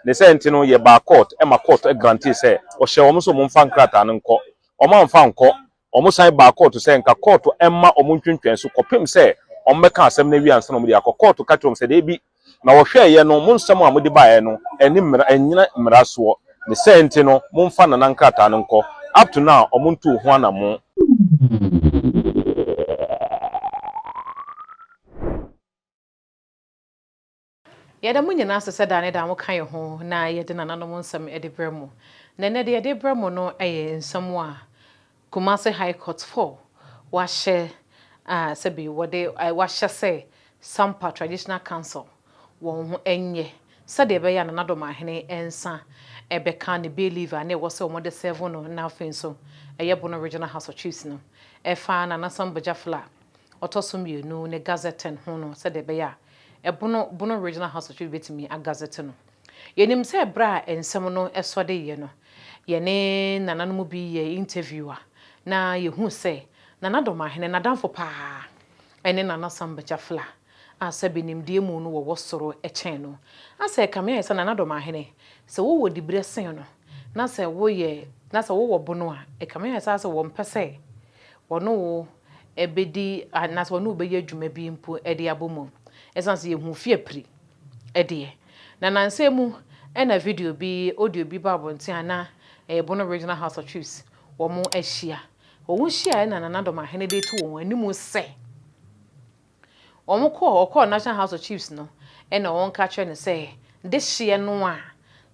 Ne sɛ nti no, yɛbaa court ma court grantee sɛ ɔhyɛ wɔn sɛ wɔmfa nkrataa no nkɔ. Wɔn amfa nkɔ. Wɔn san baa court sɛ nka court mma wɔn ntwentwɛn so kɔpem sɛ wɔbɛka asɛm no awie ansa na wɔde akɔ. Court ka kyerɛ wɔn sɛ daabi, na wɔhwɛeɛ no, mo nsɛm a mode baeɛ no, ɛne mmara, ɛnnyina mmara soɔ. Ne sɛ nti no, momfa Nana nkrataa no nkɔ. Up to now, wɔn ntuu ho anamo. Yɛda mo nyinaa ase sɛ daa ne daa moka yɛn ho na yɛde nananom nsɛm de brɛ mo. Na ɛnnɛ deɛ yɛde rebrɛ mo no yɛ nsɛm a Kumasi High Court 4 wɔahyɛ a sɛbi wɔde wɔahyɛ sɛ Sampa Traditional Council wɔn ho nyɛ sɛdeɛ ɛbɛyɛ a Nana Domahene nsa bɛka ne bay leaf a na ɛwɔ sɛ wɔde serve no na afei nso ɛyɛ Bono Regional House of Chiefs no ɛfa Nana Sambo Gyafla ɔtɔ so mmienu ne gazetting ho no sɛdeɛ ɛbɛyɛ a ɛbono Bono Regional House of Chiefs bɛtumi agazette no. Yɛnim sɛ berɛ a nsɛm no sɔdeeɛ no, yɛne nananom bi yɛɛ interview a na yɛhuu sɛ Nana Domahene n'adamfo pa ara ne Nana Samba Gyafla a sɛbe nimdeɛ mu no wɔwɔ soro kyɛn no. Asɛ ɛkame ayɛ sɛ Nana Domahene, sɛ wowɔ diberɛ sen no na sɛ woyɛ na sɛ wowɔ bono a, ɛkame ayɛ sɛ asɛ wɔmpɛ sɛ wɔne wo bɛdi anaasɛ wɔne wo bɛyɛ adwuma bi mpo de abɔ mu. Ɛsiane sɛ yɛhu fie apiri deɛ. Na nnansa yi mu na video bi, audio bi baa abɔnten a na ɛyɛ Bono Regional House of Chiefs wɔn ahyia. Wɔn hyiaeɛ na Nana Dɔmahene de reto wɔn anim sɛ, Wɔkɔɔ ɔkɔɔ National House of Chiefs no na wɔka kyerɛɛ no sɛ dehyeɛ no a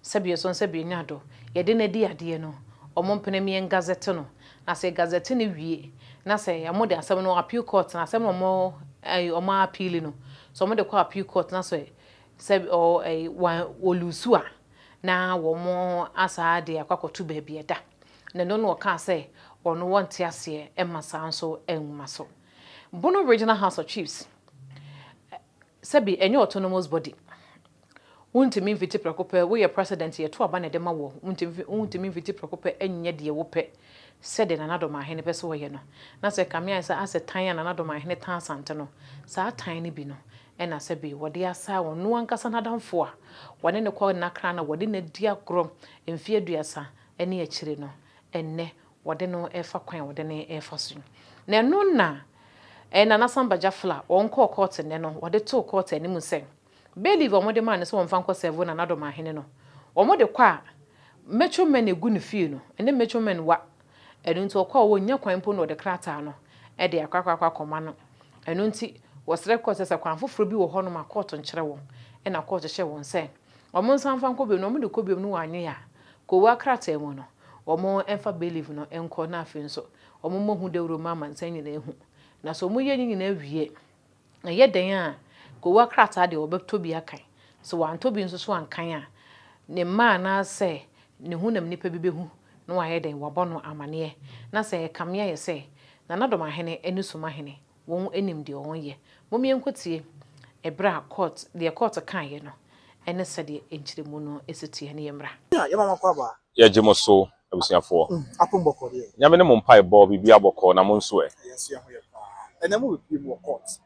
sɛbi ɛsɔ sɛbi ɛnya do yɛde no adi adeɛ no wɔmpene mmea ngazɛte no, na sɛ gazɛte no wie na sɛ wɔde asɛm no appeal court na asɛm no wɔn ɛyi wɔn appeal no sɛ wɔde kɔ appeal court na sɛ sɛ ɔ ɛyi wɔn wɔlusu a na wɔn asaa de akɔ akɔto baabi ɛda. Na ɛno na ɔkaa sɛ ɔno wɔnte aseɛ ɛma saa nso ɛnwuma so. Bono Regional House of Chiefs, sɛbi ɛnyɛ autonomous body. Wontumi mfiti prɛko pɛ, woyɛ president yɛto aba na ɛde ma wɔ, wontumi mfiti prɛko pɛ nyɛ deɛ wopɛ sɛdeɛ Nana Dɔmahene pɛ sɛ ɔyɛ no. Na sɛ ɛkame ayɛ sɛ asɛ tan a Nana Dɔmahene tan Asante no, saa tan no bi no ɛna sɛbi wɔde asa ɔno ankasa n'adamfo a wɔne no kɔ nna kra na wɔde no adi agorɔ mfeɛ 30 ne akyire no, ɛnnɛ wɔde no refa kwan a wɔde no refa so yi. Na ɛno na Nana Samba Gyafla, wɔn kɔɔ kɔɔte nnɛ no, wɔde too kɔɔte anim sɛ, bailiff a wɔde maa no sɛ wɔmfa nkɔ sɛɛvo Nana Domahene no, wɔde kɔ a, Metro men egu ne fie no, ɛne Metro men wa. Ɛno nti ɔkɔ a wɔnnya kwan mpo na wɔde krataa no de akɔ akɔ akɔ akɔma no. Ɛno nti wɔsrɛ kɔɔte sɛ sɛ kwan foforɔ bi wɔ hɔnom a kɔɔto nkyerɛ wɔn. Ɛna kɔɔto hyɛɛ wɔn sɛ wɔnsan mfa nkɔ bio na wɔde kɔ bio no wɔanyɛ a, kowa krataa mu no, wɔmfa bailiff no nkɔ na afei nso wɔmmɔ ho dawuro mma amansan nyinaa nhu. Na sɛ wɔyɛ ne nyinaa wie, ɛyɛ dɛn a kowa krataa deɛ wɔbɛtɔ bi akan. Sɛ wɔantɔ bi nso so ankan a, ne mma anaasɛ ne honam nipa bi bɛhu na wayɛ dɛn, wabɔ no amaneɛ. Na sɛ ɛkame ayɛ sɛ Nana Domahene ne Sumahene wɔn nim deɛ wɔn yɛ. Mom yɛnkɔtie ɛberɛ a court, deɛ court kaeɛ no ne sɛdeɛ nkyerɛmu no si teɛ no yɛmmra. Yɛgye mo so abusuafoɔ. Nyame ne mo mpaebɔ biribiara bɔkɔɔ na mo nso ɛ? Yɛn nso yɛn ho yɛ paa. Ɛnɛ mo bɛpue mu wɔ court.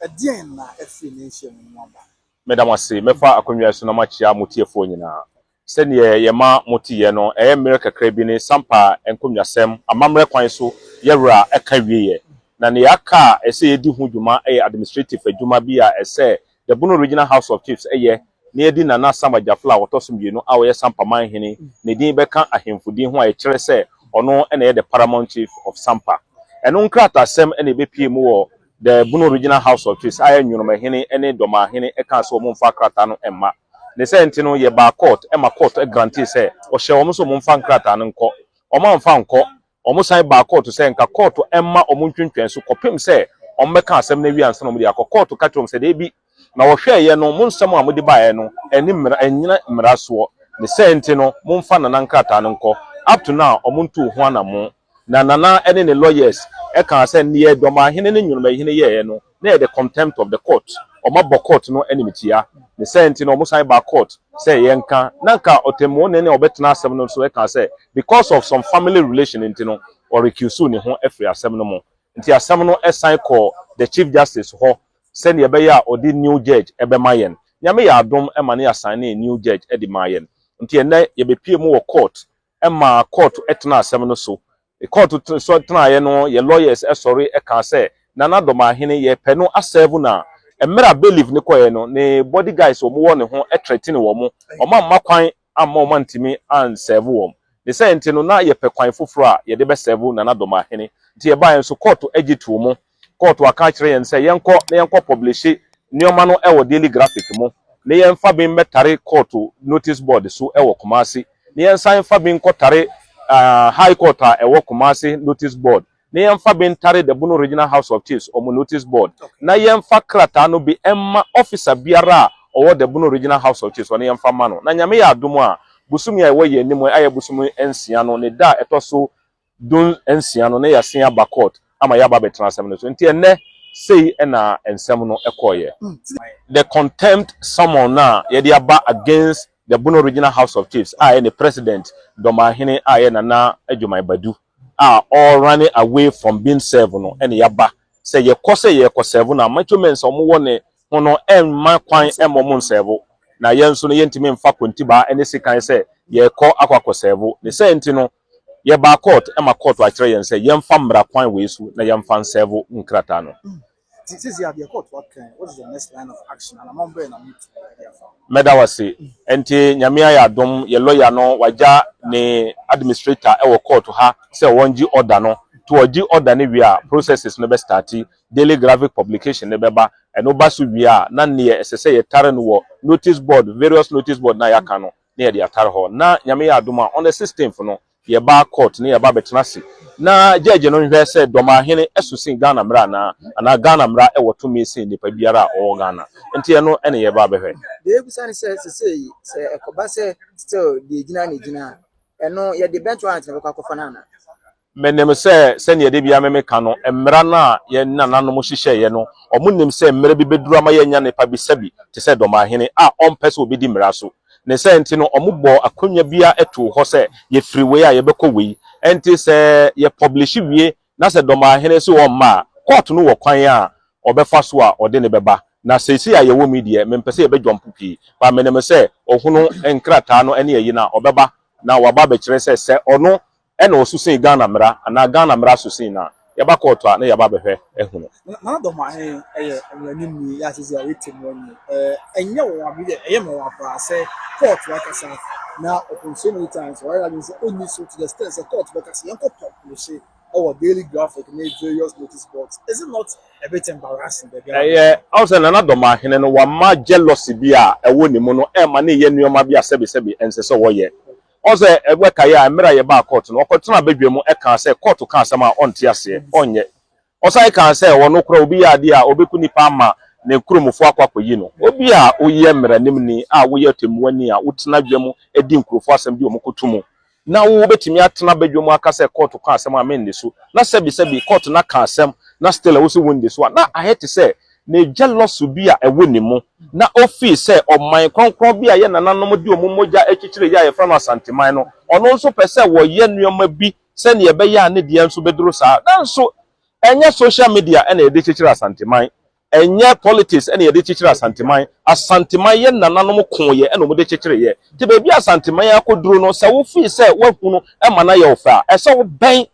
Ɛdeɛn na afiri ne nhyiamu no mu aba? Meda mo ase. Mɛfa akonnwa yi so na makyia mo tiefoɔ nyinaa. Sɛdeɛ yɛma moteeɛ no, ɛyɛ mmerɛ kakra bi ne Sampa nkonnwasɛm amammerɛ kwan so yɛwura ka wieɛ. Na nea aka a ɛsɛ yɛdi ho dwuma yɛ administrative adwuma bi a ɛsɛ The Bono Regional House of Chiefs yɛ na yɛde Nana Sama Gyafla a ɔtɔ so mmienu a ɔyɛ Sampa manhene ne din bɛka ahemfo din ho a ɛkyerɛ sɛ ɔno na ɛyɛ the Paramount Chief of Sampa. Ɛno nkrataasɛm na ɛbɛpue mu wɔ The Bono Regional House of Chiefs a ɛyɛ Nwonomahene ne Dɔmahene kaa sɛ wɔmfa krataa no mma. Ne saa nti no yɛbaa court ma court grantee sɛ ɔhyɛɛ wɔn sɛ wɔmfa nkrataa no nkɔ. Wɔamfa ankɔ. Wɔsan baa kɔɔto sɛ nka kɔɔto mma wɔn ntwentwɛn so kɔpem sɛ wɔbɛka asɛm no awie ansa na wɔde akɔ. Kɔɔto ka kyerɛɛ wɔn sɛ, Dabi, na wɔhwɛeɛ no, mo nsɛm a mode baeɛ no, ɛnni mmara, ɛnnyina mmara soɔ. Ne saa nti no, momfa Nana nkrataa no nkɔ. Up to now, wɔntuu ho anammɔn. Na Nana ne ne lawyers kaa sɛ neɛ Dɔmahene ne Nwonomahene yɛeɛ no, na ɛyɛ the contempt of the court. Wɔabɔ court no animtia. Ne saa nti no, wɔsan baa court sɛ yɛnka. Na nka ɔtɛmmuoni no a ɔbɛtena asɛm no so kaa sɛ because of some family relation nti no, ɔrecusuu ne ho afiri asɛm no mu. Nti asɛm no san kɔɔ the Chief Justice hɔ sɛdeɛ ɛbɛyɛ a ɔde new judge bɛma yɛn. Nyame yɛ adom ma ne assigne new judge de maa yɛn. Nti ɛnnɛ yɛbɛpue mu wɔ court ma court tena asɛm no so. Court so tenaeɛ no, yɛ lawyers sɔre kaa sɛ Nana Dɔmahene yɛpɛ no asɛɛvo no a, mmerɛ a bailiff no kɔeɛ no, ne body guys a wɔwɔ ne ho threaten wɔn, wɔn amma kwan amma wɔn antumi ansɛɛvo wɔn. Ne saa nti no, na yɛpɛ kwan foforɔ a yɛde bɛsɛɛvo Nana Dɔmahene. Nti yɛbaeɛ nso kɔɔto gye too mu. Kɔɔto aka akyerɛ yɛn sɛ yɛnkɔ na yɛnkɔ pɔblehye nneɛma no wɔ Daily Graphic mu, na yɛmfa bi mmɛtare kɔɔto notice board so wɔ Kumasi, na yɛnsan mfa bi nkɔtare High Court a ɛwɔ Kumasi notice board, na yɛmfa bi ntare the Bono Regional House of Chiefs wɔn notice board, na yɛmfa krataa no bi mma officer biara a ɔwɔ the Bono Regional House of Chiefs hɔ na yɛmfa mma no. Na Nyame yɛ adom a, bosome a ɛwɔ yɛn anim yi ayɛ bosome nsia no, ne da a ɛtɔ so dunsia no na yɛasen aba court ama yɛaba abɛtena asɛm no so. Nti ɛnnɛ sei na nsɛm no kɔeɛ. The contempt summon no a yɛde aba against the Bono Regional House of Chiefs a ɛyɛ ne president Dɔmahene a ɛyɛ Nana Agyemang Badu a ɔrunning away from being served no na yɛaba sɛ yɛkɔ sɛ yɛrekɔ serve no a macho men a wɔwɔ ne ho no mma kwan mma wɔn nsɛɛvo na yɛn nso no yɛntumi mfa kontibaa ne sekan sɛ yɛrekɔ akɔ akɔ serve. Ne saa nti no Yɛbaa court ma court akyerɛ yɛn sɛ yɛmfa mmara kwan wei so na yɛmfa nsɛɛvo nkrataa no. Nti seesei a deɛ court aka yi, what is the next line of action? Anamɔn bɛn na motu de afa? Mɛda wo ase. Nti Nyame ayɛ adom yɛ lawyer no wagya ne administrator wɔ court ha sɛ wɔngye order no. Nti ɔgye order no wie a processes no bɛ starte, Daily Graphic publication no bɛba, ɛno ba so wie a na neɛ ɛsɛ sɛ yɛtare no wɔ notice board, various notice board no a yɛaka no na yɛde atare hɔ. Na Nyame yɛ adom a on the 16th no yɛba court na yɛba bɛtena ase na judge no nhwɛ sɛ Dɔmahene so sen Ghana mmara anaa, anaa Ghana mmara wɔ tumi sen nipa biara a ɔwɔ Ghana. Nti ɛno na yɛba abɛhwɛ. Deɛ yɛbisa ne sɛ sesei sɛ ɛkɔba sɛ still deɛ ɛgyina na ɛgyina a, ɛno yɛde bench warrant na ɛbɛkɔ akɔfa no anaa? Menim sɛ sɛdeɛ da biara me meka no, mmara no a yɛn nananom hyehyɛeɛ no, wɔnim sɛ mmerɛ bi bɛduru ama yɛanya nnipa bi sɛbi te sɛ Dɔmahene a ɔmpɛ sɛ ɔbɛdi mmara so. Ne saa nti no, wɔbɔɔ akonnwa biara too hɔ sɛ yɛfiri wei a yɛbɛkɔ wei. Ɛnti sɛ yɛ publish wie na sɛ Dɔmahene se ɔmma a, kɔɔto no wɔ kwan a ɔbɛfa so a ɔde no bɛba. Na seesei a yɛwɔ mu yi deɛ, mempɛ sɛ yɛbɛdwɔmpo pii, but menim sɛ ɔhunu nkrataa no ne ayi no a, ɔbɛba na waba abɛkyerɛ sɛ sɛ ɔno Ɛna ɔso sen Ghana mmara anaa Ghana mmara so sen no a, yɛba kɔɔto a na yɛaba abɛhwɛ ahu no. Nana Dɔmahene yɛ mmaranimni a seesei a ɔyɛ tɛmmuani. Ɛnyɛ nwanwa, me deɛ ɛyɛ me nwanwa paa sɛ kɔɔto akasa na upon so many times wayɛ n'adwene sɛ ɔnni so to the extent sɛ kɔɔto bɛka sɛ yɛnkɔ pɔplehye wɔ Daily Graphic ne various notice boards. Is it not a bit embarrassing baabi a Ɛyɛ, ɔhu sɛ Nana Dɔmahene no wama jealousy bi a ɛwɔ ne mu no ɛrema no reyɛ nneɛma bi a sɛbesɛbe ɛnsɛ sɛ ɔyɛ. Ɔhu sɛ ɛbɛkae a, mmerɛ a yɛbaa kɔɔto no, ɔkɔtenaa badwa mu kaa sɛ kɔɔto ka asɛm a ɔnte aseɛ, ɔnyɛ. Ɔsan kaa sɛ ɔno koraa obi yɛ adeɛ a ɔbɛku nipa ama ne kuromfoɔ akɔ akɔyi no. Obi a woyɛ mmaranimni a woyɛ ɔtɛmmuani a wotena dwa mu di nkurɔfoɔ asɛm de wɔn kɔto mu na wobɛtumi atena badwa mu aka sɛ kɔɔto ka asɛm a menni so na sɛbisɛbi kɔɔto no aka asɛm na still wo se wondi so a na ayɛ te sɛ ne jealousy bi a ɛwɔ ne mu na ofii sɛ ɔman kronkron bi a yɛn nananom de wɔn mogya kyekyeree a yɛfrɛ no Asanteman no, ɔno nso pɛ sɛ wɔyɛ nneɛma bi sɛnea ɛbɛyɛ a ne deɛ nso bɛduru saa. Nanso ɛnyɛ social media na yɛde kyekyere Asanteman, ɛnyɛ politics na yɛde kyekyere Asanteman. Asanteman yɛn nananom koeɛ na wɔde kyekyereeɛ. Nti baabi a Asanteman akɔduru no, sɛ wofii sɛ woahunu ma no ayɛ wo fɛ a, ɛsɛ sɛ wobɛn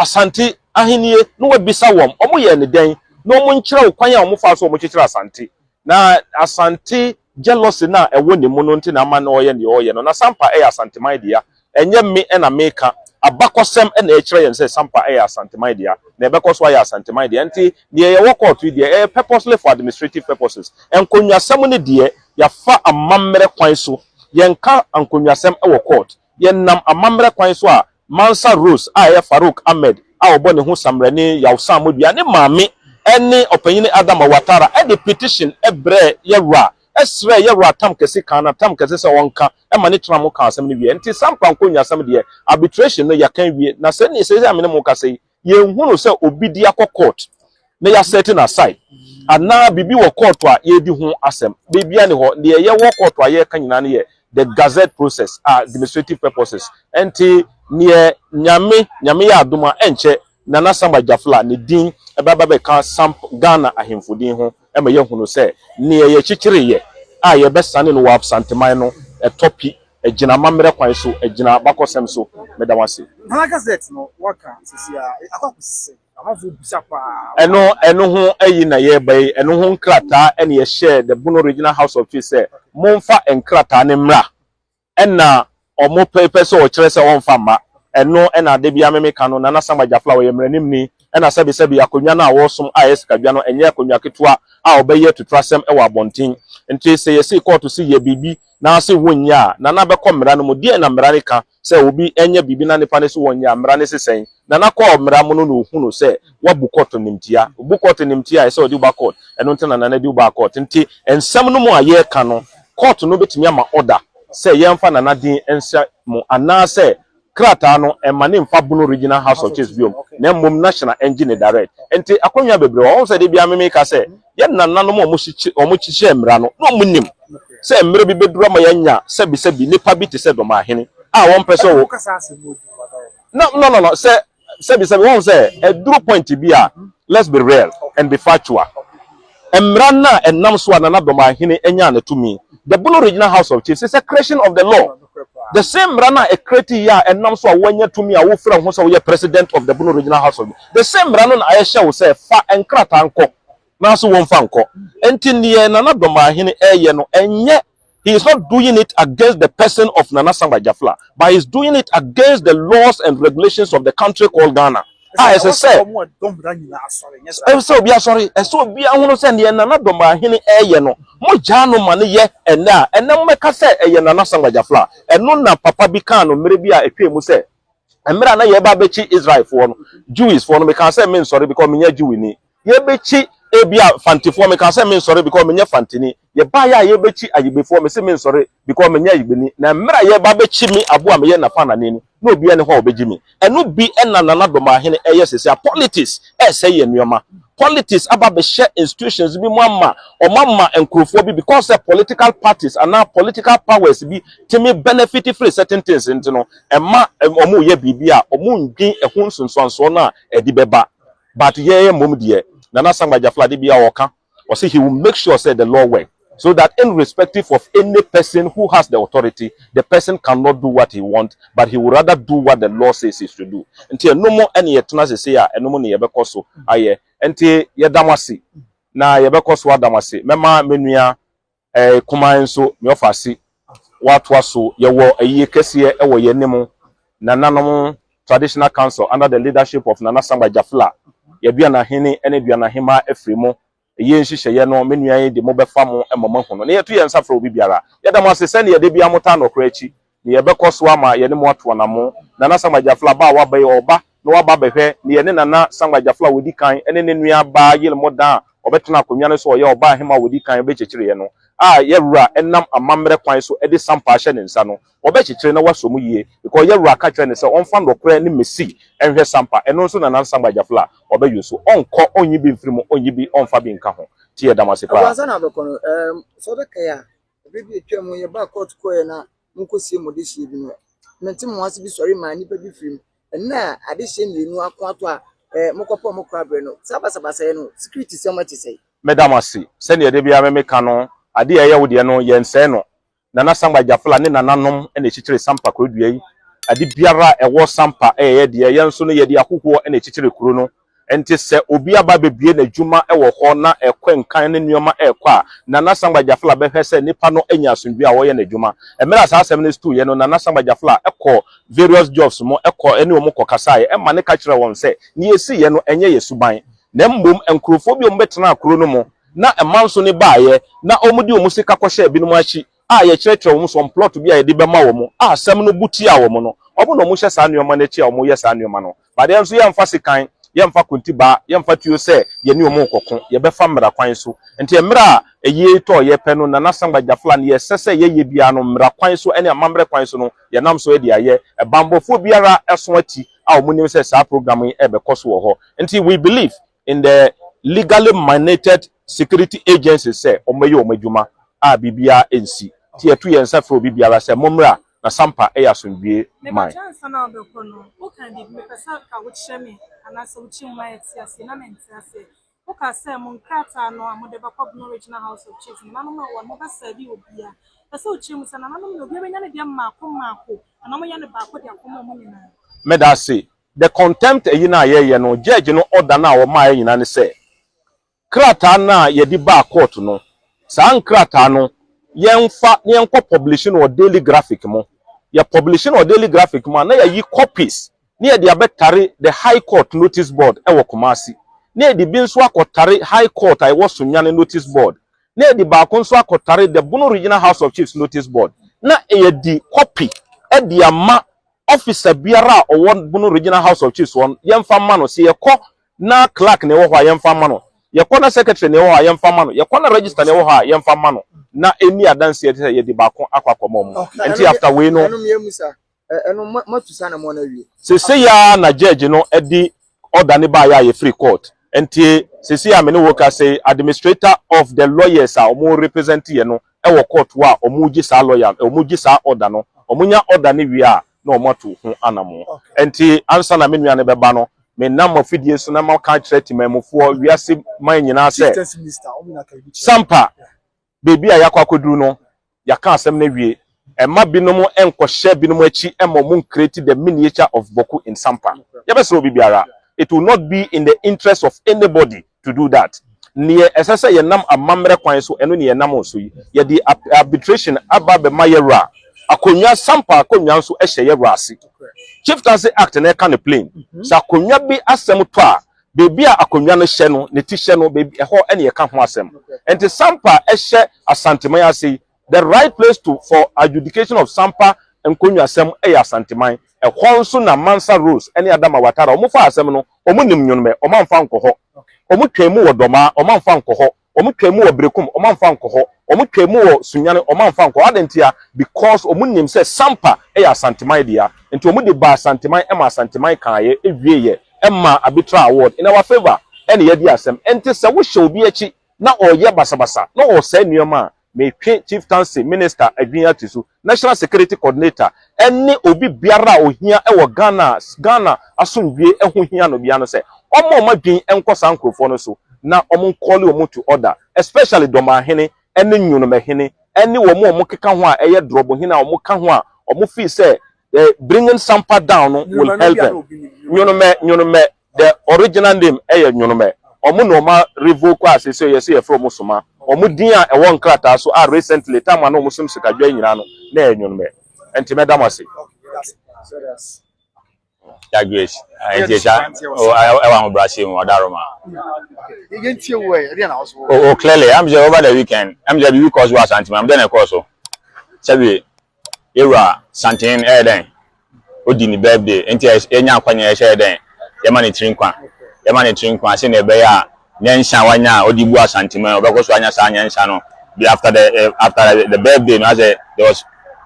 Asante ahennie na wabisa wɔn, wɔn yɛɛ no dɛn, na wɔn nkyerɛ wo kwan a wɔn faa so wɔn kyekyere Asante. Na Asante jealousy no a ɛwɔ ne mu no nti na ama no ɔyɛ deɛ ɔyɛ no. Na Sampa yɛ Asanteman dea. Ɛnyɛ me na meka, abakɔsɛm na ɛkyerɛ yɛn sɛ Sampa yɛ Asanteman dea, na ɛbɛkɔ so ayɛ Asanteman dea. Nti deɛ yɛwɔ kɔɔto yi deɛ, ɛyɛ purposely for administrative purposes. Nkonnwasɛm no deɛ, yɛafa amammerɛ kwan so. Yɛnka nkonnwasɛm wɔ court. Yɛnam amammerɛ kwan so a Mansa Rose a ɛyɛ Farouk Ahmed a ɔbɔ ne ho samrani Yaw Sammodua ne maame ne Ɔpanyin Adama Ouattara de petition brɛɛ Yɛwura srɛɛ Yɛwura Tam Kɛse kaa no tam kɛse sɛ ɔnka ma ne tena mo kaa asɛm no wie. Nti Sampa nkonnwasɛm deɛ arbitration no yɛaka awie na sɛnea seesei a me ne mo rekasa yi Yɛnhunu sɛ obi de akɔ court na yɛasɛte no aside anaa biribi wɔ court a yɛredi ho asɛm. Biribiara nni hɔ. Deɛ yɛwɔ court a yɛreka nyinaa no yɛ the gazette process a administrative purposes. Ɛnti neɛ Nyame Nyame yɛ adom a ɛnkyɛ Nana Samba Gyafla ne din ɛbɛba bɛka Samp Ghana ahemfo din ho ma yɛahunu sɛ neɛ yɛkyekyereeɛ. a yɛbɛsane no wɔ Asanteman no, ɛtɔ pi, ɛgyina amammerɛ kwan so, ɛgyina abakɔsɛm so. Meda mo ase. Nana Gazette no waka sisi a akɔ akɔsi sɛ amanfoɔ bisa paa. Ɛno ho ayi na yɛreba yi, ɛno ho nkrataa ɛna yɛhyɛɛ the Bono Regional House of Chiefs sɛ momfa nkrataa no mmra, ɛna ɔmo pɛpɛ sɛ ɔkyerɛ sɛ ɔmfa mma. Ɛno ɛna ade bi ameme ka no. Nana Samba Gyafla ɔyɛ mmaranimni, ɛna sɛbisɛbi akonnwa no a wɔresom a ɛyɛ sikadwa no, ɛnyɛ akonnwa ketewa a ɔbɛyɛ tuturasɛm ɛwɔ abɔnten. Nti sɛ yɛsi kɔɔto si yɛ biribi na ase wonyɛ a, Nana bɛkɔ mmara no mu. Deɛ na mmara no ka sɛ obi ɛnyɛ biribi na nipa no so wɔnyɛ a, mmara no sesɛn? Nana kɔɔ mmara mu no na ohunu sɛ wabu kɔɔto nimtia. Obu kɔɔto nimtia a, ɛsɛ ɔde wo ba court. Ɛno nti na Nana de wo ba court. Nti nsɛm no mu a yɛreka no, court no bɛtumi ama order sɛ yɛmfa Nana din nhyɛ mu anaasɛ krataa no ɛma ne mfa Bono Regional House of Chiefs biom, na mmom national engine ne direct. Nti akonnwa bebree wɔ wɔn sɛ de bia meme ka sɛ yɛn nananom a wɔn hyehyɛ mmara no na wɔn nim sɛ mmerɛ bi bɛduru ama yɛanya sɛbisɛbi nipa bi te sɛ Dɔmaahene a wɔn pɛ sɛ wɔ Wokasa asɛm mu odu wada. No, sɛ sɛbisɛbi wɔn sɛ ɛduru point bi a, let's be real and be factual. Mmara no a ɛnam so a Nana Dɔmaahene anya ne tumi, the Bono Regional House of Chiefs is a creation of the law. The same mmara no a ɛkreti yi a ɛnam so a wɔanya tumi a wofrɛ ho sɛ woyɛ president of the Bono Regional House of, the same mmara no na ayɛhyɛ wo sɛ fa nkrataa nkɔ nanso wɔmfa nkɔ. Nti neɛ Nana Dɔmaahene ɛyɛ no, ɛnyɛ, he is not doing it against the person of Nana Samba Jafla, but he is doing it against the laws and regulations of the country called Ghana. A ɛsɛ sɛ ɔmo ɛdɔm mmara nyinaa asɔre nyɛ saa. Ɛsɛ sɛ obi asɔre, ɛsɛ obi ahono sɛ neɛ Nana Dɔmaahene ɛyɛ no, mogyaa no ma no yɛ ɛnɛ a, ɛnɛ mmɛka sɛ ɛyɛ Nana Samba Jafla. Ɛno na papa bi kaa no mmerɛ bi a ɛtwa mu sɛ mmerɛ a na yɛba abɛkyi Israelfoɔ no, Jewisfoɔ no, mekaa sɛ mensɔre because menyɛ Jewini. Yɛbɛkyi ebi a Fantifoɔ, mekaa sɛ mensɔre because menyɛ Fantini. Yɛbaeɛ a yɛbɛkyi Ayigbefoɔ, mese mensɔre because menyɛ Ayigbeni. Na mmerɛ a yɛba abɛkyi me aboa a meyɛ Nafanani no, na obiara ne hɔ a ɔbɛgye me. Ɛno bi ɛna Nana Dɔmaahene ɛyɛ sɛsɛ a politics ɛsɛ yɛ nneɛma. Politics aba abɛhyɛ institutions bi mu ama ɔmo ama nkurɔfoɔ bi because sɛ political parties anaa political powers bi tumi benefit firi certain things. Nti no ɛma ɔmo yɛ biribi a ɔmo ndwin ɛho nsonsansoɔ no a ɛde bɛba. But yɛyɛ mmom deɛ Nana Sangba Jafla de bi a ɔka, ɔsɛ he will make sure say the law work so that irrespective of any person who has the authority, the person cannot do what he want, but he would rather do what the law says he should do. Nti ɛno ɛne yɛtena sese a ɛno ne yɛbɛkɔ so ayɛ. Nti yɛda mo ase na yɛbɛkɔ so ada mo ase. Mɛma me nua kuman nso me ɔfa ase watoa so. Yɛwɔ ayie kɛseɛ ɛwɔ yɛn anim. Nananom Traditional Council under the leadership of Nana Samba Jafla, yɛduanahene ɛne duanahema afiri mu. Ɛyɛ nhyehyɛeɛ no, me nua yi de mo bɛfa mo ma mo ahu no na yɛto yɛn nsa frɛ obi biara. Yɛda mo ase sɛnea yɛde bia mo taa nɔkorɛ akyi na yɛbɛkɔ so ama yɛne mo ato anamo. Nana Samba Jafla ba a waba yi, ɔba na waba abɛhwɛ ne yɛne Nana Samba Jafla a wɔdi kan ne ne nua baa yere mo dan a ɔbɛtena akonnwa no so, ɔyɛ ɔbaa ahema a wɔdi kan bɛkyekyere no a yɛwura ɛnam amammerɛ kwan so de sampa ahyɛ ne nsa no, wɔbɛkyekyere na wasɔ mu yie because yɛwura ka kyerɛ ne sɛ ɔmfa nɔkorɛ ne mesi ɛnhwɛ sampa. Ɛno nso Nana Samba Jafla ɔbɛyɛ so, ɔnkɔ ɔnyi bi mfiri mu, ɔnyi bi ɔmfa bi nka ho. Ti yɛ dam ase paa. Abuansa na abɛkɔ no, sɛ ɔbɛkae a, ɛberɛ bi atwa mu yɛbaa court kɔɛ na monkɔsie mo dehyeɛ bi no, mente mo ase bi sɔre maa nnipa bi firi mu. Ɛnna a adehyeɛ mmienu ako ato a mokɔpɔ mo kora berɛ no, saa basabasayɛ no, security sɛm ɛte sɛ? Mɛda mo ase. Sɛnea ɛde biara mɛmeka no, adeɛ a ɛyɛ wo deɛ no, yɛnsɛe no. Nana Samba Jafla ne nananom na ɛkyekyere Sampa kurodua yi. Ade biara a ɛwɔ Sampa ɛyɛ deɛ yɛn nso no yɛde ahohoɔ na ɛkyekyere kuro no. Nti sɛ obi aba abɛbue n'adwuma wɔ hɔ na ɛkɔ nkan ne nneɛma ɛrekɔ a, Nana Samba Jafla bɛhwɛ sɛ nipa no anya asomdwe a wɔyɛ n'adwuma. Mmerɛ a saa asɛm no stuiɛ no, Nana Samba Jafla ɛkɔ various jobs mu, ɛkɔ ɛne wɔn kɔ kasaeɛ, ɛma ne ka kyerɛ wɔn sɛ nea ɛsiiɛ no ɛnyɛ yɛ suban, na mmom nkurɔfoɔ bi a wɔbɛtena kuro no mu na ɛma nso ne baeɛ na wɔde wɔn sika kɔhyɛ binom akyi a yɛkyerɛkyerɛ wɔn some plot bi a yɛde bɛma wɔn a asɛm no bu tia wɔn no, wɔn na wɔhyɛ saa nneɛma no akyi a wɔyɛ saa nneɛma no. Badeɛ nso yɛmfa sekan, yɛmfa kontibaa, yɛmfa tuo sɛ yɛne wɔn rekɔko. Yɛbɛfa mmara kwan so. Nti mmerɛ a ɛyie tɔɔ yɛpɛ no, Nana Sangba Jafla no, yɛsɛ sɛ yɛyɛ biara no mmara kwan so ne amammerɛ kwan so no, yɛnam so de ayɛ. Ɛbanbɔfoɔ biara ɛso ati a wɔn nim sɛ saa program yi ɛbɛkɔ so wɔ hɔ. Nti we believe in the legally mandated security agencies sɛ wɔn bɛyɛ wɔn adwuma a biribiara nsi. Nti yɛto yɛn nsa frɛ obi biara sɛ mommra na Sampa ɛyɛ asomdwie man. Mebakyɛ, ansa na wobɛkɔ no, woka biribi, mepɛ sɛ ka wokyerɛ me anaasɛ wokyerɛ mu ma yɛte aseɛ na mente aseɛ. Woka sɛ mo nkrataa no a mode bɛkɔ Bono Regional House of Chiefs, nananom a ɛwɔ no, mobɛsɛɛve obiara. Pɛ sɛ wokyerɛ mu sɛ nananom no obiara bɛnya ne deɛ mmaako mmaako anaa moyɛ no baako de akɔma wɔn nyinaa? Meda ase. The contempt ayi no a yɛyɛ no, judge no order no a ɔmaa yɛ nyinaa ne sɛ, krataa no a yɛde baa court no, saa nkrataa no, yɛmfa na yɛnkɔ publish no wɔ Daily Graphic mu. Yɛ publish no wɔ Daily Graphic mu a, na yɛayi copies na yɛde abɛtare the High Court notice board wɔ Kumasi, na yɛde bi nso akɔtare High Court a ɛwɔ Sunyani notice board, na yɛde baako nso akɔtare the Bono Regional House of Chiefs notice board, na yɛde copy de ama officer biara a ɔwɔ Bono Regional House of Chiefs hɔ no, yɛmfa mma no. Sɛ yɛkɔ na clerk na ɛwɔ hɔ a, yɛmfa mma no. Yɛkɔ na secretary na ɛwɔ hɔ a, yɛmfa mma no. Yɛkɔ na register na ɛwɔ hɔ a, yɛmfa mma no. Na ɛnni adanseɛ sɛ yɛde baako akɔ akɔma wɔn. Nti after wei no, Ɛno mmienu sa ɛno matu sa na mo na awie. Seesei ara na judge no de order ne baeɛ a yɛfiri court. Nti seesei a me ne wo ka sɛ administrator of the lawyers a wɔn represent yɛ no wɔ court hɔ a wɔregye saa lawyer, wɔregye saa order no. Wɔnya order no wie a, na wɔato ho anamo. Nti ansa na me nua no bɛba no, menam afidie so na maka akyerɛ temanmufoɔ, wiase man nyinaa sɛ, Chieftaincy Minister, wɔn nyinaa ka bi kyerɛ. Sampa, beebi a yɛakɔ akɔduru no, yɛaka asɛm no awie. Ɛma binom nkɔhyɛ binom akyi ma ɔmo create the miniature of Bawku in Sampa. Yɛbɛsrɛ obi biara, it will not be in the interest of anybody to do that. Neɛ ɛsɛ sɛ yɛnam amammerɛ kwan so, ɛno ne yɛnam so yi. Yɛde arbitration aba abɛma yɛwura akonnwa. Sampa akonnwa nso hyɛ yɛwura ase. Chieftaincy Act na ɛka no plain sɛ akonnwa bi asɛm tɔ a, beebi a akonnwa no hyɛ no, ne ti hyɛ no, beebi ɛhɔ ɛna yɛka ho asɛm. Nti Sampa ɛhyɛ Asanteman ase yi, the right place to for adjudication of Sampa nkonnwasɛm ɛyɛ Asanteman. Ɛhɔ nso na Mansa Rose ɛne Adama Watara wɔn fa asɛm no. Wɔn nim Nnwomɛ, wɔn amfa nkɔ hɔ. Wɔn twɛn mu wɔ Dɔmaa, wɔn amfa nkɔ hɔ. Wɔn twɛn mu wɔ Berekum, wɔn amfa nkɔ hɔ. Wɔn twɛn mu wɔ Sunyani, wɔn amfa nkɔ hɔ. Adantia? Because wɔn nim sɛ Sampa ɛyɛ Asanteman dea, nti wɔn de ba Asanteman ɛma Asanteman kaayɛ ewie yɛ ɛma arbitral award in our favour ɛna yɛdi asɛm. Nti sɛ wohyɛ obi akyi na ɔyɛ basabasa na ɔsɛe nneɛma a, metwe Chieftaincy Minister adwene ati so, National Security Coordinator ɛne obi biara a ohia ɛwɔ Ghana, Ghana asomdwie ɛho hia no bia no, sɛ ɔmo adwene ɛnkɔ saa nkurɔfoɔ no so na ɔmo ncall wɔn to order, especially Dɔmaahene ɛne Nnwomahene ɛne wɔn a wɔn keka ho a ɛyɛ Dorɔbohene a wɔn ka ho a wɔn feel sɛ bringing Sampa down no will help them. Nnwomɛ, Nnwomɛ, the original name ɛyɛ Nnwomɛ. Ɔmo na ɔmo revoke a sɛ yɛsɛ yɛfrɛ ɔmo Soma. Ɔmo din a ɛwɔ nkrataa so a recently time a na ɔmo som sikadwa nyinaa no na ɛyɛ Nnwomɛ. Nti mɛda mo ase. Ya Grace, nti ɛhyɛ ɛwɔ ahobrɛase mu ɔdaroma. Yɛntie wo ɛ, ɛdeɛ na wo so. Oh, clearly, I'm sɛ over the weekend, I'm sɛ biribi kɔɔ so wɔ Asante, am dɛn na ɛkɔɔ so? Sɛbi ewura Santen ɛyɛ dɛn? Odi ne birthday, nti yɛnya akwanya yɛhyɛ dɛn? Yɛma ne tiri nkwa. Yɛma ne tiri nkwa sɛnea ɛbɛyɛ a nyansa wanya a ɔde bu Asanteman, ɔbɛkɔ so anya saa nyansa no. Bi after the birthday no, asɛ there was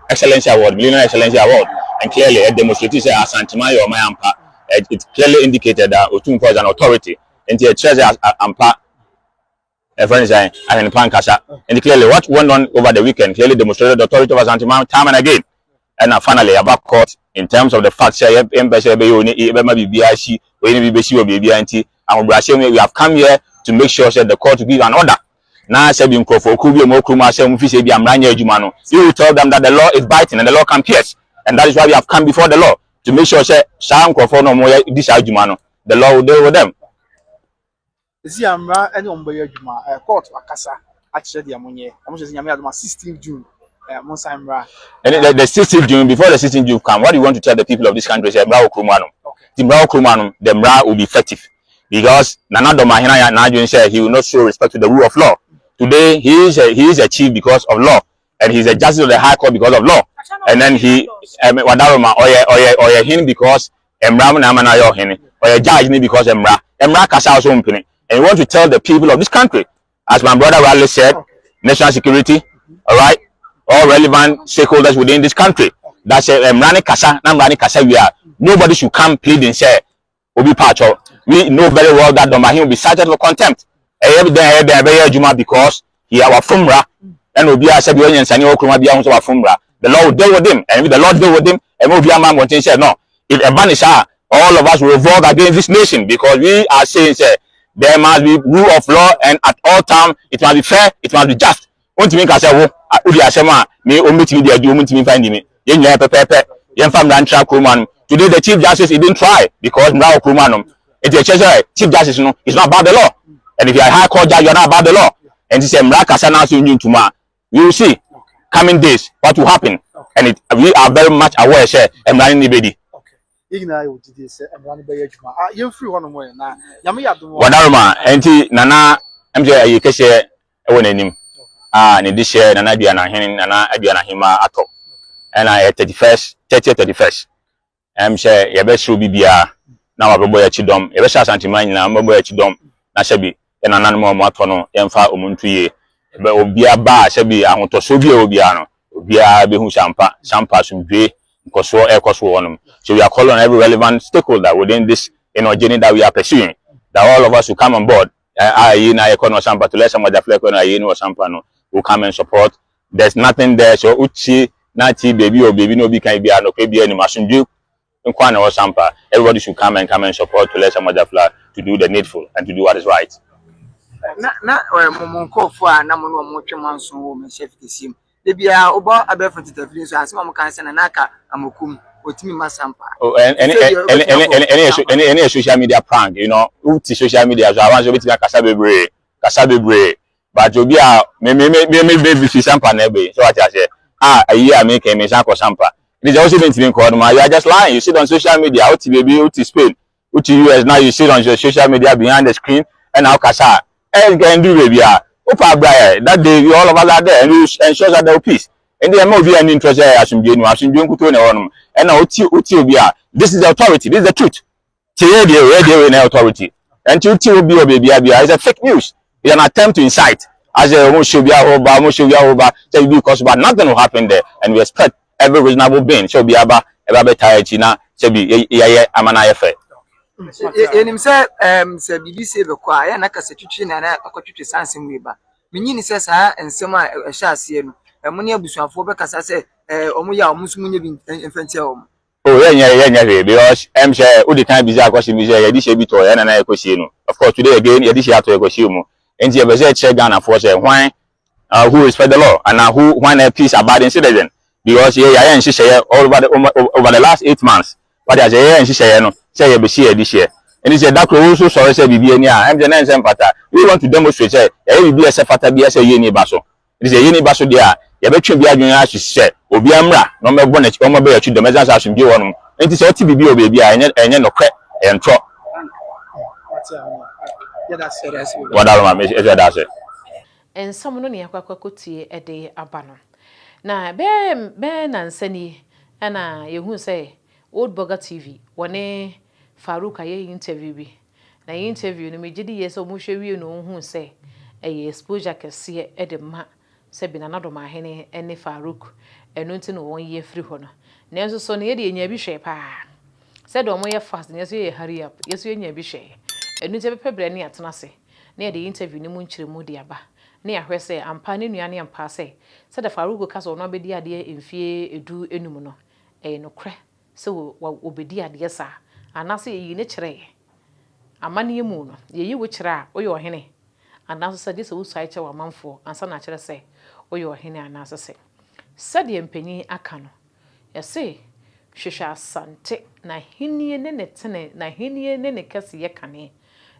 excellency award, Millennium Excellency Award, and clearly it demonstrated sɛ Asanteman yɛ ɔman ampa. It clearly indicated that Otumfoɔ is an authority. Nti ɛkyerɛ sɛ ampa ɛfrɛ no sɛ ahwenepa nkasa. And clearly what went on over the weekend clearly demonstrated the authority of Asanteman time and again. Ɛna finally yaba court in terms of the fact sɛ yɛmpɛ sɛ yɛbɛyɛ oni yɛbɛma biribiara si oyi ne bi bɛsi wɔ biribiara. Nti ahobrɛaseɛ mu, we have come here to make sure sɛ the court will give an order na sɛ bi nkurɔfoɔ kuo bi a wɔn kurom asɛ wɔn fi sɛ bi amra nyɛ adwuma no, you will tell them that the law is biting and the law can pierce, and that is why we have come before the law to make sure sɛ saa nkurɔfoɔ no wɔn yɛ di saa adwuma no, the law will deal with them. Esi amra ɛne wɔn bɛyɛ adwuma court akasa akyerɛ deɛ mo nyɛ. Wɔn hyɛ sɛ Nyame adom a, 16 June mo nsan mmra. And the 16th June, before the 16th June come, what do you want to tell the people of this country? Say, mmra wɔ kurom anom. The mmra wɔ kurom anom, the mmra will be effective. Because Nana Dɔmahene ayɛ n'adwene sɛ he will not show respect to the rule of law. Today, he is a chief because of law. And he is a justice of the High Court because of law. And then he, Wadaroma, ɔyɛ hene because mmra mu na ama no ayɛ ɔhene. Ɔyɛ judge ni because mmra. Mmra kasa also mpene. And we want to tell the people of this country, as my brother rightly said, national security, all right, all relevant stakeholders within this country, that's a mmra ne kasa na mmra ne kasa we are nobody should come pleading sɛ obi paatwɔ. We know very well that Dɔmahin will be cited for contempt. Ɛyɛ dɛn, ɛyɛ dɛn ɛbɛyɛ adwuma because he wafom mmra, ɛna obi a sɛbi ɔnyɛ nsani wɔ kurom abi ahun sɛ wafom mmra, the law will deal with him. And if the law deal with him, ɛmɛ obi ama abɔnten sɛ no, if ɛba ne saa, all of us will revolt against this nation because we are saying sɛ There must be rule of law and at all time it must be fair, it must be just. Wontumi nka sɛ wo wodi asɛm a me wɔn betumi de adi wɔn ntumi nfa ndi me. Yɛn nyinaa yɛ pɛpɛɛpɛ. Yɛmfa mmara ntra kurom anom. Today the chief justice he didn't try because mmara wɔ kurom anom. Nti ɛkyerɛ sɛ chief justice no is not above the law. And if you are a high court judge you are not above the law. Nti sɛ mmara kasa na so nyi ntum a we will see coming days what will happen. And it, we are very much aware sɛ mmara no ne bedi. Yɛn nyinaa yɛ gyidie sɛ mmara no bɛyɛ adwuma. Ah, yɛmfiri hɔ nom ɛ na Nyame yɛ adom a. Wadaroma, nti Nana ɛm sɛ ɛyɛ kɛseɛ ɛwɔ n'anim a ne de hyɛ Nana Aduanahene Nana Aduanahemmaa atɔ ɛna ɛyɛ 31st 30th 31st ɛm sɛ yɛbɛsrɛ obi biara na wabɛbɔ yɛn akyi dɔm yɛbɛhyɛ Asanteman nyinaa wɔbɛbɔ yɛn akyi dɔm na sɛbi yɛn nananom a wɔatɔ no yɛmfa wɔn nto yie ɛbɛ obiara ba a sɛbi ahotɔsoɔ bi a ɛwɔ biara no obiara bɛhu sɛ ampa sampa asomdwoe nkɔsoɔ ɛrekɔ so wɔ hɔnom so we are calling on every relevant stakeholder within this you know, journey that we are pursuing that all of us will come on board a yi na yɛkɔ no ɔsampa to let some ɔdaflɛ kɔ no ayi no ɔsampa no will come and support there's nothing there so utie na ti baby or baby no obi kan bi a no bi anim asomdwe nko na ɔsampa everybody should come and come and support to let some ɔdaflɛ to do the needful and to do what is right. Na na mo mo nkurɔfoɔ a na mo ne wɔn retwe manso wɔ Manhyia Fikɛsie mu. Da biara wobɔ abɛɛfo ntetafiri nso a, asɛm a wɔka ne sɛ Nana aka Amokum, ɔtumi ma sampa. Oh, ɛne ɛne ɛne ɛne ɛne ɛne ɛne yɛ social media prank, you know. Wote social media so a, wɔn nso wobɛtumi akasa bebree, kasa bebree. But obi a me me me me me me fi sampa na ɛbɛ yi, so wate aseɛ. A ayi a meka me nsan kɔ sampa. Nti sɛ wosɛ mentumi nkɔ hɔ nom a, you are just lying. You sit on social media, wote baabi, wote Spain, wote US na you sit on your social media behind the screen ɛna wokasa a, ɛnka ɛnduru baabi a wopɛ abra yɛ. That day we all of us are there and we ensure that there will peace. Ɛnde ɛmma obi ani ntrɔ sɛ asomdwoe ni hɔ, asomdwoe nkutoo na ɛwɔ hɔnom. Ɛna wote wote obi a, this is the authority, this is the truth. Tie yɛ deɛ wei deɛ wei na authority. Ɛnti wote obi wɔ baabi a bia, it's a fake news. It's an attempt to incite. As a wɔn hyɛ obi ahorow ba, wɔn hyɛ obi ahorow ba, sɛ biribi kɔ so but nothing will happen there and we expect every reasonable being sɛ obi aba ɛba bɛtaa akyi na sɛ bi yɛyɛ ama no ayɛ fɛ. Yɛnim sɛ sɛ biribi sei bɛkɔ a, ɛyɛ a na kasatwitwi na na akɔtwitwi saa nsɛm wei ba. Minnye nni sɛ saa nsɛm a ɛhyɛ aseɛ no, mo ne abusuafoɔ bɛkasa sɛ wɔyɛ a wɔn nso monyɛ bi mfa ntia wɔn. Oh yɛnyɛ yɛnyɛ hwee because ɛm sɛ wodi kan bisa question bi sɛ yɛde hyɛ bi tɔɔ yɛn na na yɛkɔ sie no of course today again yɛde hyɛ atɔ yɛkɔ sie mu nti yɛpɛ sɛ yɛkyerɛ Ghanafoɔ sɛ hwan uh, who respect the law and who hwan na peace abiding citizen because yɛ yɛayɛ nhyehyɛeɛ all over the over the last 8 months wade asɛ yɛyɛ nhyehyɛeɛ no sɛ yɛbɛsi yɛde hyɛ ɛnti sɛ da koro wo nso sɔre sɛ biribi ani a ɛm sɛ na ɛnsɛ mfata. We want to demonstrate sɛ yɛyɛ biribi a ɛsɛ fata bi sɛ yie ni ba so. Nti sɛ yie ni ba so deɛ a yɛbɛtwe bi adwene ahye sɛ obiara mmra na ɔmmɛbɔ n'akyi ɔmmɛbɔ yɛn akyi dɔm ɛsiane sɛ asomdwoe wɔ hɔnom nti sɛ ɔte biribi wɔ baabi a ɛnyɛ ɛnyɛ nokorɛ ɛyɛ ntorɔ. Wadaroma me ɛsɛ da ase. Nsɛm no na yɛakɔ akɔtie de aba no. Na bɛyɛ bɛyɛ nnansa nie na yɛhuu sɛ Old Burger TV wɔne Farouk ayɛ interview bi. Na interview no megye di yie sɛ wɔhwɛ wie no wɔhuu sɛ ɛyɛ exposure kɛseɛ de ma sɛbi Nana Domahene ne Farouk. Ɛno nti na wɔyi afiri hɔ no. Nanso so no yɛdeɛ yɛnyaa bi hwɛɛ paa. Sɛdeɛ wɔyɛ fast no yɛn nso yɛyɛ hurry up. Yɛn nso yɛnyaa bi hwɛɛ. Ɛno nti yɛbɛpɛ berɛ ne yɛatena ase na yɛde interview no mu nkyerɛmu de aba na yɛahwɛ sɛ ampa ne nua no ampa sɛ sɛdeɛ Farouk ka sɛ ɔno abɛdi adeɛ mfeɛ 15 no ɛyɛ nokorɛ sɛ ɔbɛdi adeɛ saa anaasɛ yɛyii no kyerɛeɛ. Amanneɛ mu no, yɛyi wo kyerɛ a, woyɛ ɔhene anaasɛ sɛ gye sɛ wosuae kyerɛ w'amanfoɔ ansa na akyerɛ sɛ woyɛ ɔhene anaasɛ sɛ sɛdeɛ mpanin aka no, yɛse hwehwɛ Asante n'ahennie ne ne tene n'ahennie ne ne kɛseyɛ kane.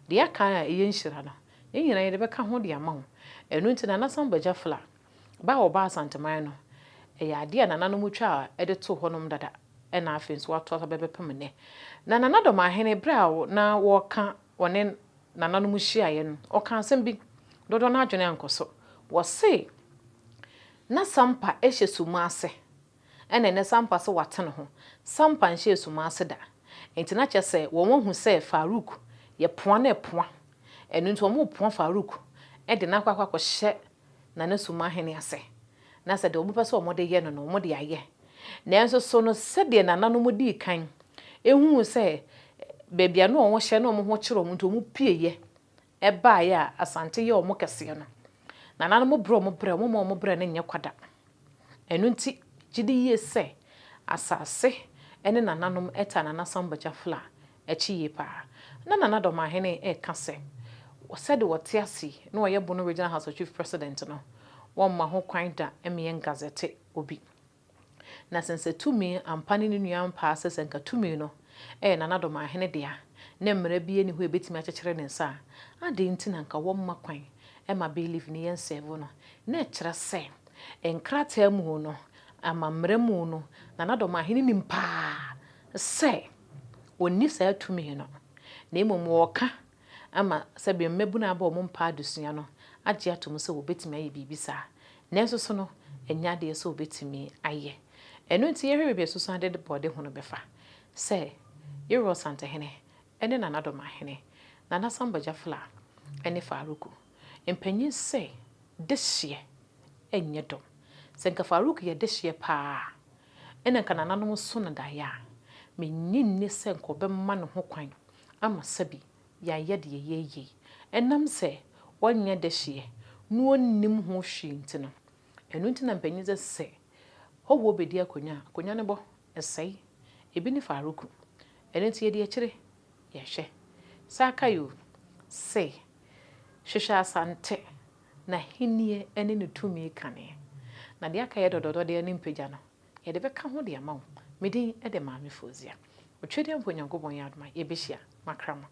Deɛ aka a ɛyɛ nhyira no, yɛn nyinaa yɛde bɛka ho de ama wo. Ɛno nti Nana Samba Gyafla, Ba a wɔbaa Asanteman no, ɛyɛ adeɛ a nananom twaa de too hɔnom dada ɛna afei nso wɔatoa so bɛbɛpem nnɛ. Na Nana Dɔmahene berɛ a na wɔreka wɔne nananom hyiaeɛ no, ɔkaa asɛm bi, dodoɔ no ara adwene ankɔ so. Wɔse na Sampa hyɛ suma ase ɛna ɛnnɛ Sampa sɛ wate ne ho. Sampa nhyɛɛ suma ase da. Enti na kyerɛ sɛ wɔahu sɛ Farouk yɛ poa na ɛpoa. Ɛno nti wɔrepoa Farouk de no akɔ akɔ akɔhyɛ Nana Sumahene ase, na sɛ deɛ wɔpɛ sɛ wɔde yɛ no no, wɔde ayɛ. Nanso so no sɛdeɛ nananom dii kan huu sɛ baabi a na wɔhyɛ na wɔn ho kyere wɔn nti wɔpueeɛ baeɛ a Asante yɛ wɔn kɛseɛ no, nananom brɛ wɔn brɛ, wɔmma wɔn brɛ no nyɛ kwa da. Ɛno nti, gye di yie sɛ asase ne nananom taa Nana Sambagya Fla akyi yie pa ara. Na Nana Dɔmahene reka sɛ, Sɛdeɛ ɔte ase yi na ɔyɛ Bono Regional House of Chief President no, wɔmma ho kwan da mmea ngazɛte obi. Na sɛ sɛ tumi ampa ne ne nua ampaa sɛ sɛ nka tumi no yɛ Nana Domahene dea na mmara biara nni hɔ a ɛbɛtumi akyekyere ne nsa a, adɛn nti na nka wɔmma kwan ma bailiff no yɛ nsɛɛvo no? Na ɛkyerɛ sɛ nkrataa mu no, amammerɛ mu no, Nana Domahene nim paa sɛ ɔnni saa tumi no, na mmom ɔreka ama sɛbe mmabunu a aba wɔn mpa adesua no agye atom sɛ wɔbɛtumi ayɛ biribi saa. Nanso so no, ɛnyɛ adeɛ sɛ wɔbɛtumi ayɛ. Ɛno nti yɛhwɛ baabi a Susuade de bɔɔde ho no bɛfa sɛ Yerua Ɔsantehene ne Nana Domahene, Nana Samba Gyafla ne Faruku. Mpanyin sɛ dehyeɛ nyɛ dɔm. Sɛ nka Faruku yɛ dehyeɛ paa a, ɛna nka nananom so no daeɛ a, mennye nni sɛ nka ɔbɛma ne ho kwan ama sɛbi yɛayɛ deɛ yɛreyɛ yi. Ɛnam sɛ ɔnyɛ dehyeɛ na ɔnnim ho hwee nti no, ɛno nti na mpanyin sɛ sɛ hɔhoɔ bɛdi akonnwa a, akonnwa no bɔ, ɛsɛe. Ebi ne Faruku. Ɛno nti yɛde akyire yɛhwɛ. Sakayo se, Hwehwɛ Asante n'ahennie ne ne tumi kane, na deɛ aka yɛ dɔdɔdɔdeɛ ne mpagya no, yɛde bɛka ho de ama wo. Me din de Maame Fauzia. Otwedeɛmpo Nyankopɔn yɛ adom a, yɛbɛhyia. Makrama.